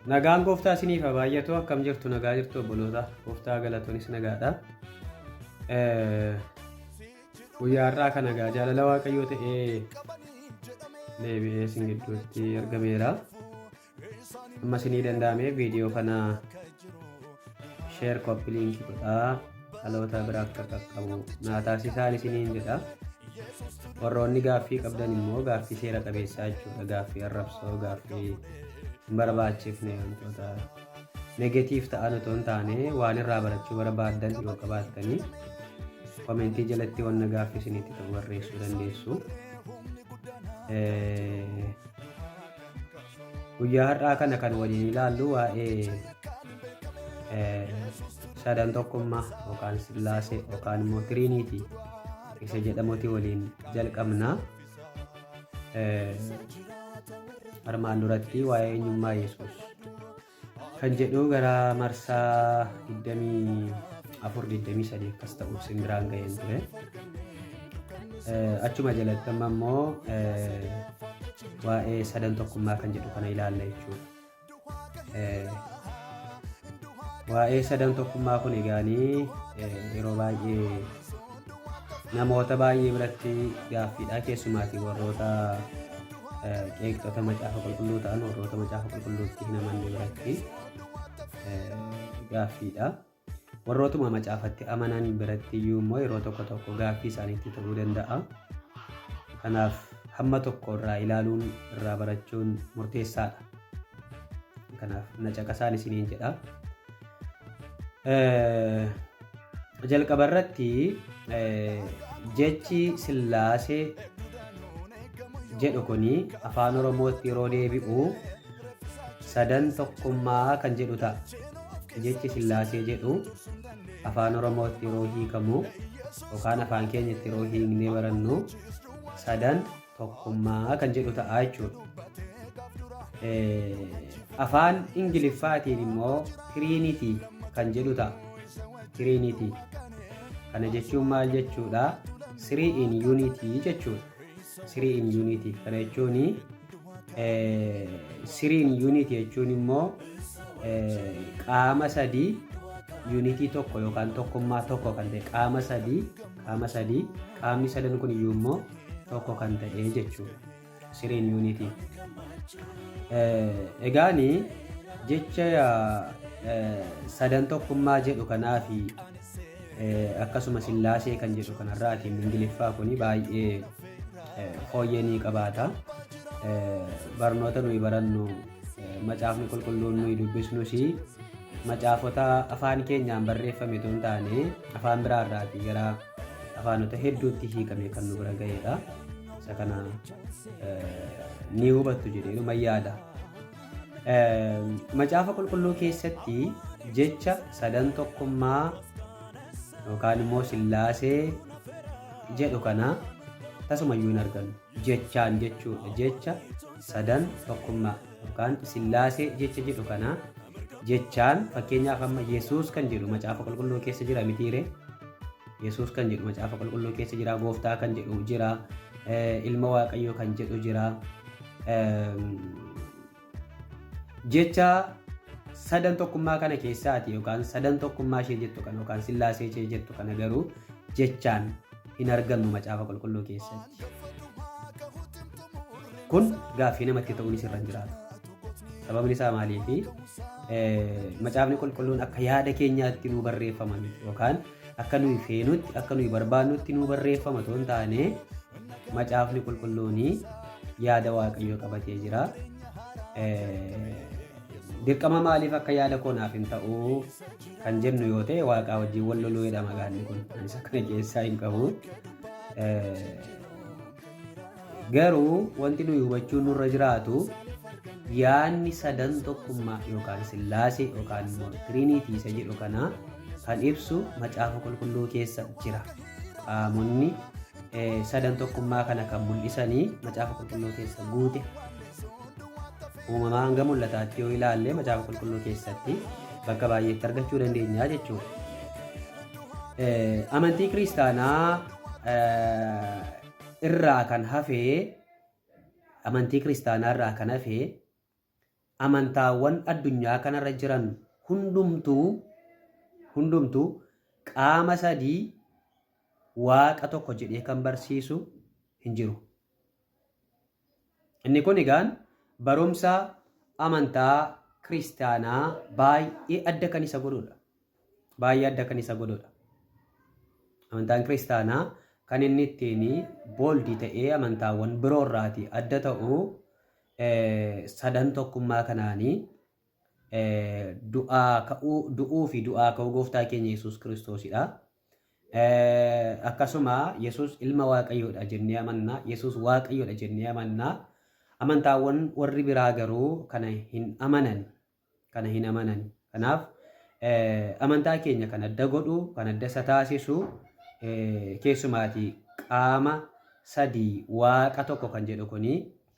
Nagaan gooftaa isiniif haa baay'atu. Akkam jirtu? Nagaa jirtu obboloota? Gooftaa galatonis nagaadha. Guyyaa har'aa kana egaa jaalala Waaqayyoo ta'ee deebi'ee isin gidduutti argameera. Amma isinii danda'ame viidiyoo kana sheer koppii liinkii godhaa dhaloota bira akka qaqqabu naa taasisaan isiniin jedha. Warroonni gaaffii qabdan immoo gaaffii seera qabeessaa jechuudha. Gaaffii arrabsoo, gaaffii hin barbaachifne wantoota negatiif ta'an otoo hin taane waan irraa barachuu barbaaddan yoo qabaattanii komentii jalatti wanna gaaffii isinitti ta'u barreessuu dandeessu. Guyyaa har'aa kana kan waliin ilaallu waa'ee sadan tokkummaa yookaan sillaasee yookaan immoo tiriiniitii isa jedhamuti waliin jalqabna. Armaan duratti waa'ee eenyummaa Yesuus kan jedhu gara marsaa 24 23 akkas ta'u isin biraan ga'een ture. Achuma jalatti amma immoo waa'ee sadan tokkummaa kan jedhu kana ilaalla jechuudha. Waa'ee sadan tokkummaa kun egaanii yeroo baay'ee namoota baay'ee biratti gaaffiidha keessumaatii warroota qeeqxota macaafa qulqulluu ta'an warroota macaafa qulqulluutti hin amanne biratti gaaffiidha. Warrootuma macaafatti amanan biratti iyyuu immoo yeroo tokko tokko gaaffii isaaniitti ta'uu danda'a. Kanaaf hamma tokko irraa ilaaluun irraa barachuun murteessaadha. Kanaaf na caqasaan isiniin jedha. Jalqaba irratti jechi sillaasee jedhu kuni afaan Oromootti yeroo deebi'u sadan tokkummaa kan jedhu ta'a. Jechi sillaasee jedhu afaan Oromootti yeroo hiikamu yookaan afaan keenyatti yeroo hiiknee barannu sadan tokkummaa kan jedhu ta'a jechuudha. Afaan Ingiliffaatiin immoo Trinity kan jedhu ta'a. Trinity. Kana jechuun maal jechuudha? Three in unity jechuudha. Three in unity. Kana jechuun three in unity jechuun immoo qaama sadii yuunitii tokko yookaan tokkummaa tokko kan ta'e qaama sadii qaama sadii qaamni sadan kun iyyuu immoo tokko kan ta'e jechuudha. Three in unity. Egaani jecha sadan tokkummaa jedhu kanaa fi akkasuma sillaasee kan jedhu kanarraatiin ingiliffaa kun baay'ee fooyyee ni qabaata. Barnoota nuyi barannu macaafni qulqulluun nuyi dubbisnus macaafota afaan keenyaan barreeffame otoo hin taane afaan biraarraatii gara afaanota hedduutti hiikame kan nu bira ga'edha. Isa kana ni hubattu jedhee yaada. Macaafa qulqulluu keessatti jecha sadan tokkummaa yookaan immoo sillaasee jedhu kana tasumayyuu hin argannu. Jechaan jechuudha. Jecha sadan tokkummaa yookaan sillaasee jecha jedhu kana jechaan fakkeenyaaf amma Yesuus kan jedhu macaafa qulqulluu keessa jira mitiire. Yesuus kan jedhu macaafa qulqulluu keessa jira, gooftaa kan jedhu jira, ilma waaqayyoo kan jedhu jira. Jecha sadan tokkummaa kana keessaati yookaan sadan tokkummaa ishee jettu kana yookaan sillaasee ishee jettu kana garuu jechaan hin argannu macaafa qulqulluu keessatti. Kun gaaffii namatti ta'uunis irra hin jiraatu. Sababni isaa maaliifi macaafni qulqulluun akka yaada keenyaatti nuu barreeffama miti yookaan akka nuyi feenutti akka nuyi barbaannutti nuu barreeffama otoo hin taane macaafni qulqulluun yaada waaqayyoo qabatee jira. Dirqama maaliif akka yaada koo naaf hin ta'u kan jennu yoo ta'e waaqaa wajjin wal loluu jedhama gaanni kun. Anis akkana keessaa hin qabu. Garuu wanti nuyi hubachuun nurra jiraatu yaadni sadan tokkummaa yookaan sillaasee yookaan immoo tiriiniitii isa jedhu kana kan ibsu macaafa qulqulluu keessa jira. Qaamonni sadan tokkummaa kana kan mul'isanii macaafa qulqulluu keessa guute. Uumamaa hanga mul'ataatti yoo ilaalle macaafa qulqulluu keessatti bakka baay'eetti argachuu dandeenya jechuudha. Amantii kiristaanaa irraa kan hafe amantii kiristaanaa irraa kan hafe Amantaawwan addunyaa kanarra jiran hundumtuu hundumtuu qaama sadii waaqa tokko jedhee kan barsiisu hin jiru. Inni kun egaan barumsa amantaa kiristaanaa baay'ee adda kan isa godhudha. Baay'ee adda kan isa godhudha. Amantaan kiristaanaa kan inni ittiin bold ta'ee amantaawwan biroo irraatii adda ta'u sadan tokkummaa kanaanii du'aa ka'uu, du'uu fi du'aa ka'uu gooftaa keenya Yesuus Kiristoosidha. Akkasuma Yesuus ilma Waaqayyoodha jennee amanna. Yesuus Waaqayyoodha jennee amanna. Amantaawwan warri biraa garuu kana hin amanan. Kana hin amanan. Kanaaf amantaa keenya kan adda godhu, kan adda isa taasisu, keessumaati qaama sadii waaqa tokko kan jedhu kuni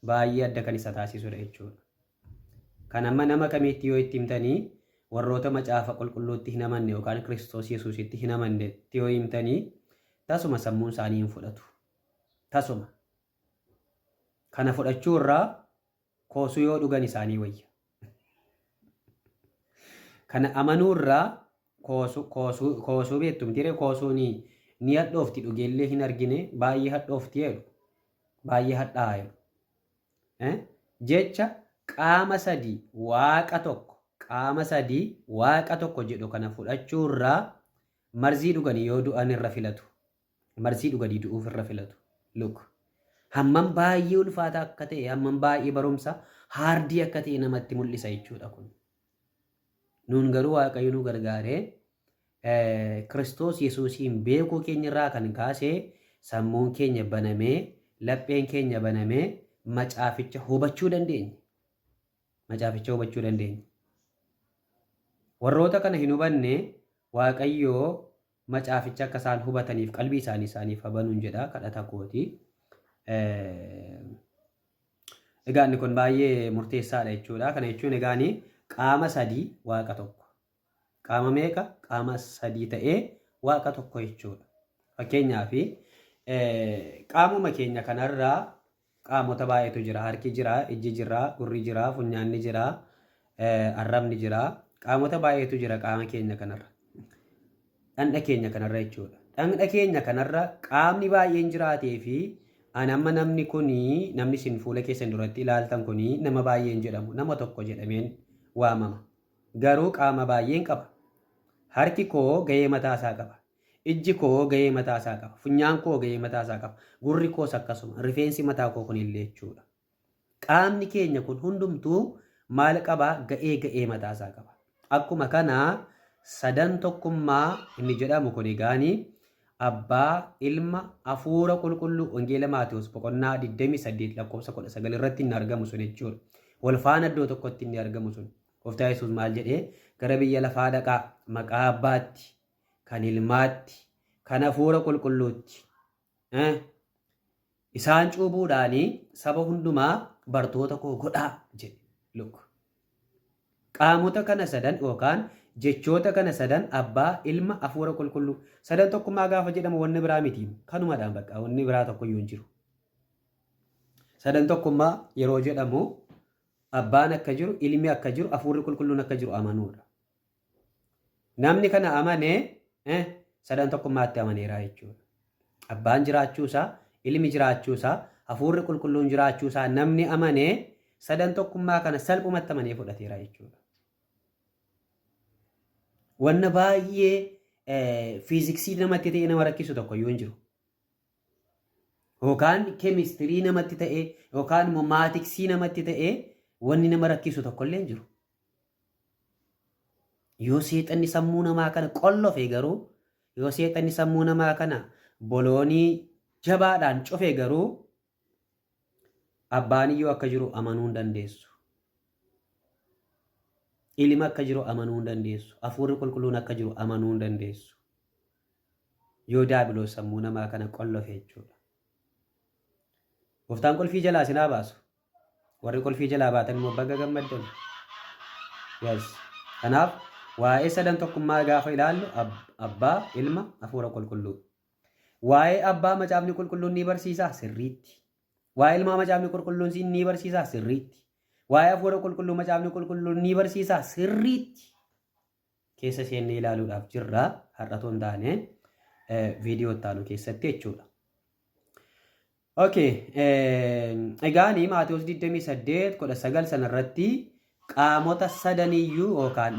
baay'ee adda kan isa taasisudha jechuudha. Kan amma nama kamiitti yoo itti himtanii, warroota macaafa qulqulluutti hin amanne yookaan Kiristoos Yesuusitti hin amannetti yoo himtanii, tasuma sammuun isaanii hin fudhatu. Tasuma. Kana fudhachuu irraa koosuu yoo dhugan isaanii wayya. Kana amanuu irraa koosuu beektu miti ree? Koosuun ni hadhoofti, dhugeellee hin argine, baay'ee hadhoofti jedhu. Baay'ee hadhaa'a jedhu. Jecha qaama sadii waaqa tokko, qaama sadii waaqa tokko jedhu kana fudhachuu irraa marzii dhuganii yoo du'an irra filatu. Marzii dhuganii du'uuf irra filatu. Look. Hammam baay'ee ulfaata akka ta'e, hammam baay'ee barumsa hard akka ta'e namatti mul'isa jechuudha kun. Nuun garuu Waaqayyo nu gargaaree Kiristoos Yesuusiin beekuu keenya irraa kan kaase sammuun keenya banamee, lapheen keenya banamee macaaficha hubachuu dandeenya. Macaaficha hubachuu dandeenya. Warroota kana hin hubanne, Waaqayyoo macaaficha akka isaan hubataniif qalbii isaanii isaaniif habanuun jedha kadhata kooti. Egaa inni kun baay'ee murteessaadha jechuudha. Kana jechuun egaan qaama sadii waaqa tokko. Qaama meeqa? Qaama sadii ta'ee waaqa tokko jechuudha. Fakkeenyaaf, qaamuma keenya kanarraa qaamota baay'eetu jira. Harki jira, ijji jira, gurri jira, funyaanni jira, arrabni jira. Qaamota baay'eetu jira qaama keenya kanarra. Dhandha keenya kanarra jechuudha. Dhandha keenya kanarra qaamni baay'een jiraatee fi ani amma namni kuni, namni isin fuula keessan duratti ilaaltan kuni, nama baay'een jedhamu, nama tokko jedhameen waamama. Garuu qaama baay'een qaba. Harki koo gahee mataa isaa qaba. Ijji koo gahee mataa isaa qaba. Funyaan koo gahee mataa isaa qaba. Gurri koos akkasuma. Rifeensi mataa koo kunillee jechuudha. Qaamni keenya kun hundumtuu maal qabaa? Ga'ee ga'ee mataa isaa qaba. Akkuma kana sadan tokkummaa inni jedhamu kun egaanii abbaa, ilma, hafuura qulqulluu Wangeela Maatewos boqonnaa 28 lakkoofsa 19 irratti inni argamu sun jechuudha. Wal faana iddoo tokkotti inni argamu sun. Gooftaa Yesuus maal jedhee? Gara biyya lafaa dhaqaa, maqaa abbaatti, kan ilmaatti, kan hafuura qulqulluutti isaan cuubuudhaanii saba hundumaa bartoota koo godhaa jedhe. Look. Qaamota kana sadan yookaan jechoota kana sadan, abbaa, ilma, hafuura qulqulluu, sadan tokkummaa gaafa jedhamu wanni biraa miti. Kanumadhaan bakka wanni biraa tokko iyyuu hin jiru. Sadan tokkummaa yeroo jedhamu abbaan akka jiru, ilmi akka jiru, hafuurri qulqulluun akka jiru amanuudha. Namni kana amane sadan tokkummaatti amaneera jechuudha. Abbaan jiraachuusaa, ilmi jiraachuusaa, hafuurri qulqulluun jiraachuusaa namni amane sadan tokkummaa kana salphumatti amanee fudhateera jechuudha. Wanna baay'ee fiiziksii namatti ta'e nama rakkisu tokko iyyuu hin jiru. Yookaan keemistirii namatti ta'e yookaan immoo maatiksii namatti ta'e wanni nama rakkisu tokko illee hin jiru. Yoo seexanni sammuu namaa kana qollofe garuu, yoo seexanni sammuu namaa kana boloonii jabaadhaan cufe garuu, abbaan iyyuu akka jiru amanuu hin dandeessu. Ilma akka jiru amanuu hin dandeessu. Hafuurri qulqulluun akka jiru amanuu hin dandeessu. Yoo daabiloos sammuu namaa kana qollofe jechuudha. Gooftaan qulfii jalaa isin haa baasu. Warri qulfii jalaa baatan immoo baga gammaddan. Yes. Kanaaf waa'ee sadan tokkummaa gaafa ilaallu abbaa, ilma, hafuura qulqulluu. Waa'ee abbaa macaafni qulqulluun ni barsiisaa? Sirriitti. Waa'ee ilmaa macaafni qulqulluun ni barsiisaa? Sirriitti. Waa'ee hafuura qulqulluu macaafni qulqulluun ni barsiisaa sirriitti keessa seennee ilaaluudhaaf jirra har'a otoo hin taane viidiyoo itti aanu keessatti jechuudha. Okay, egaani Maatewos 28:19 sanarratti qaamota sadaniyyuu yookaan